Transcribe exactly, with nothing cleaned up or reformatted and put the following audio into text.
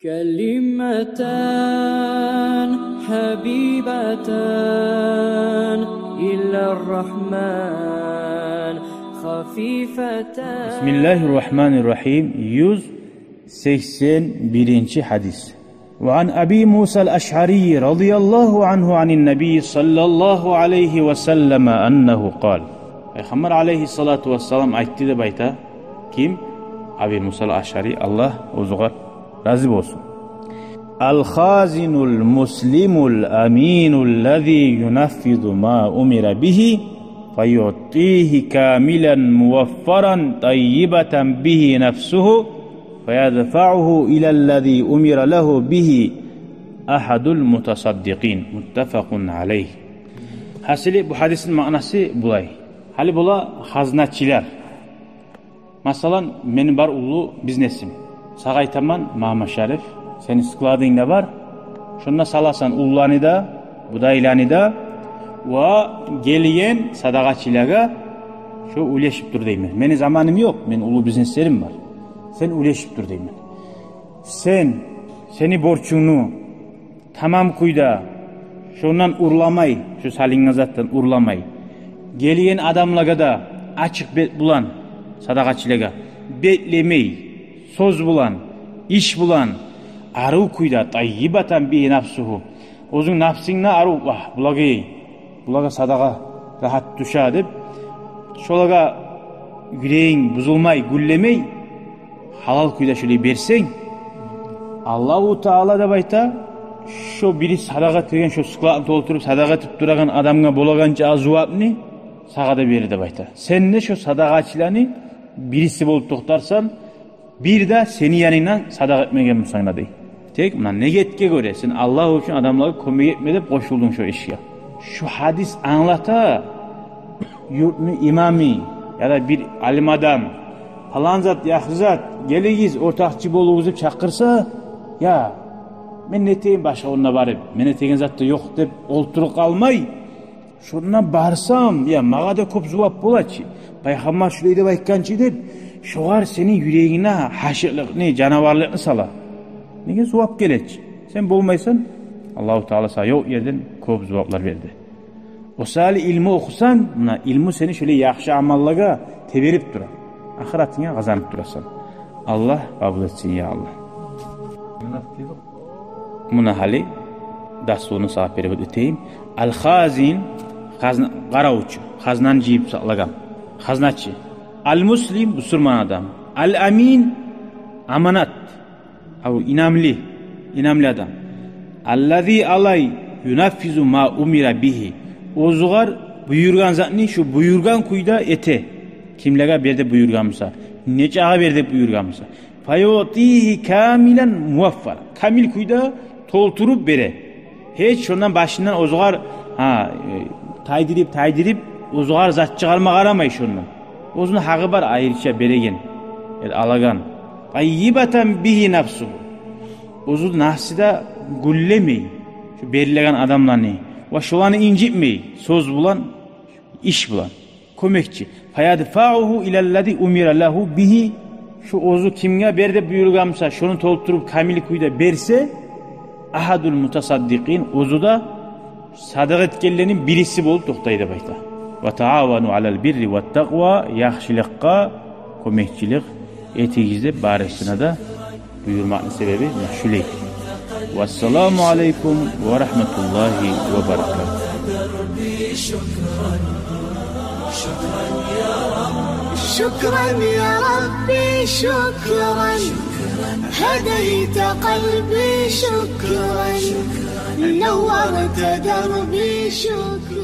كلمتان حبيبتان إلى الرحمن خفيفتان. بسم الله الرحمن الرحيم. Юз сексен биринчи гьадис. وعن أبي موسى الأشعري رضي الله عنه عن النبي صلى الله عليه وسلم أنه قال. Пайхаммар алайгьиссалату вассалам айтды деп айта. Ким? Аби Муса ал-Ашъари, Аллагь оьзюгъар рази болсун. الخازن المسلم الأمين الذي ينفذ ما أمر به فيعطيه كاملا موفرا طيبة به نفسه فيدفعه إلى الذي أمر له به أحد المتصدقين. متفق عليه. Гьасили, бу гьадисни маънасы булай. Гьали бола хазначылар. Масала, мени бар уллу бизнесим. Сагъа айтаман: «Мама Шариф, сени складынгда бар. Шонда саласан унланы да, будайланы да, ва гелген садагъачылагъа шо уьлешип тур», — деймен. Мени заманым ёкъ, мени уллу бизнеслерим бар. Сен уьлешип тур, деймен. Сен сени борчунгну тамам кюйде, шондан урламай, шо салынгъан затдан урламай, гелген адамлагъа да ачыкъ бет булан, садагъачылагъа, бетлемей, сёз булан, иш булан, арив кюйде, таййибатан бигьи нафсугьу, оьзюнг нафсынг да арив, вагь, булагъа, булагъа садагъа рагьат тюше деп, шолагъа юрегинг бузулмай, гюллемей, гьалал кюйде шолай берсенг, Аллагьу Таала деп айта, шо бири садагъа этеген, шо складны толтуруп садагъа этип турагъан адамгъа болагъанча зувапны сагъа да берир деп айта. Сен де шо садагъачыланы бириси болуп токътарсан, бир де сени янынгдан садагъа этмеген бусанг да, дей. Тек муна негетге гёре, сен Аллагь учун адамлагъа кёмек этме деп къошулдунг шо ишге. Шу гьадис англата, юртну имамы яда бир алим адам: «Палан зат, яхшы зат, гелигиз, ортакъчы болугъуз», — деп чакъырса, «Я, мен не этейим башгъа онда барып, мен этеген зат да ёкъ», — деп олтуруп къалмай, «Шонда барсам, я, магъа да кёп зувап бола чы, Пайхаммар шулай деп айтгъан чы», — деп, шогъар сени юрегинге гьашыкълыкъны, жанаварлыкъны сала. Неге, зувап геле чи. Сен болмайсан, Аллагьу Таала сагъа ёкъ ерден кёп зуваплар берди. О саялы илму охусанг, муна, илму сени шолай яхшы амаллагъа теберип тура. Ахыратынга къазанып турасан. Аллагь къабул этсин, я Аллагь. Муна гьали дастурну сагъа перевод этейим. Ал-хазин, хазна, къаравчу, хазнаны жыйып сакълагъан, хазначы. Ал-муслим, бусурман адам. Ал-амин, аманат, ав, инамлы, инамлы адам. Аллази, алай, юнаффизу ма умира бигьи, оьзюгъар буюргъан затны шо буюргъан кюйде эте. Кимлеге бер деп буюргъан буса, нечагъа бер деп буюргъан буса. Фаюътигьи камилан муваффара. Камил кюйде толтуруп бере. Гьеч шондан башындан оьзюгъар, гьа, э, тайдырып, тайдырып, оьзюгъар зат чыгъарма къарамай шондан. Оьзюню гьакъы бар айрыча береген, э, алагъан. Таййибатан бигьи нафсугьу. Оьзю нафсы да гюллемей шо берилеген адамланы. Ва шоланы инжитмей сёз булан, иш булан. Кёмекчи. Фаядфаугьу илаллази умира лагьу бигьи. Шо оьзю кимге бер деп буюргъан буса, шону толтуруп, камил кюйде берсе, агьадул мутасаддикъин, оьзю де садагъа этгенлени бириси болуп токътай деп айта. Ва таавану алал бирри ват такъва, яхшылыкъгъа кёмекчилик этигиз деп барысына да буюрмакъны себеби муна шулай. Вассаламу алейкум ва рагьматуллагьи ва баракатугь. شكرا يا ربي، شكرا. هديت قلبي، شكرا. نورت دربي، شكرا.